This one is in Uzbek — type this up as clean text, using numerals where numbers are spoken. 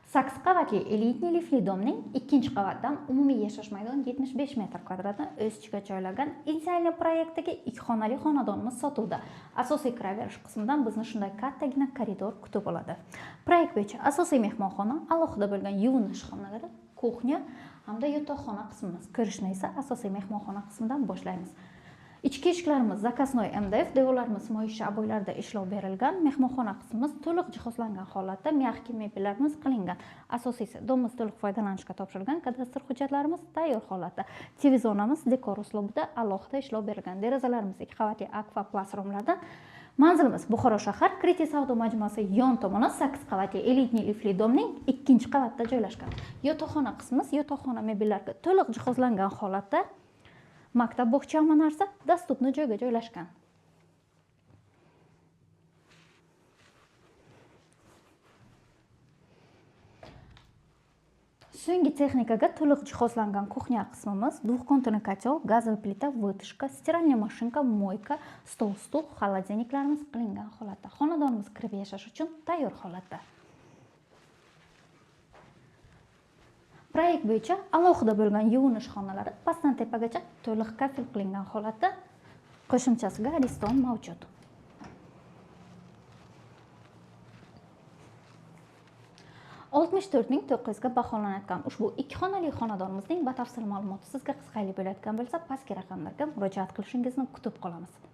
8 qavatli элитный лифтli дом ning ikkinchi qavatdan umumiy yashash maydoni 75 metr kvadratni o'z ichiga joylagan идеальный proyektdagi ikki xonali xonadonimiz sotuvda. Asosiy kiraverish qismidan bizni shunday kattagina koridor kutib oladi. Proyekt bo'yicha asosiy mehmonxona, alohida bo'lgan yuvinish xonalari, kuxnya hamda yotoqxona qismimiz. Kirishni esa asosiy mehmonxona qismidan boshlaymiz. Ichki eshiklarimiz заказной MDF, devorlarimiz moyisha oboylarda ishlov berilgan. Mehmonxona qismimiz to'liq jihozlangan holatda, мягкий mebellarimiz qilingan. Asosiysi, дом imiz to'liq foydalanishga topshirilgan, kadastr hujjatlarimiz tayyor holatda. TV zonamiz dekor uslubida alohida ishlov berilgan. Derazalarimiz ikki qavatli akfa plast romlardan. Manzilimiz Buxoro shahar, Kriti savdo majmuasi yon tomoni, 8 qavatli элитный лифтli дом ning ikkinchi qavatida joylashgan. Yotoqxona qismimiz yotoqxona mebellarga to'liq jihozlangan holatda. Maktab, bog'cha, hamma narsa доступный joyga joylashgan. So'nggi texnikaga to'liq jihozlangan kuxnya qismimiz, двухконтурный котел, газовый плита, вытяжка, стиральная машинка, мойка, stol, stul, холодильник larimiz qilingan holatda. Xonadonimiz kirib yashash uchun tayyor holatda. Proyekt bo'yicha alohida bo'lgan yuvinish xonalari pastdan tepagacha to'liq kafel qilingan holatda, qo'shimchasiga ariston mavjud. 64 900 ga baholanayotgan ushbu ikki xonali xonadonimizning batafsil ma'lumoti sizga qiziqarli bo'layotgan bo'lsa, pastki raqamlarga murojaat qilishingizni kutib qolamiz.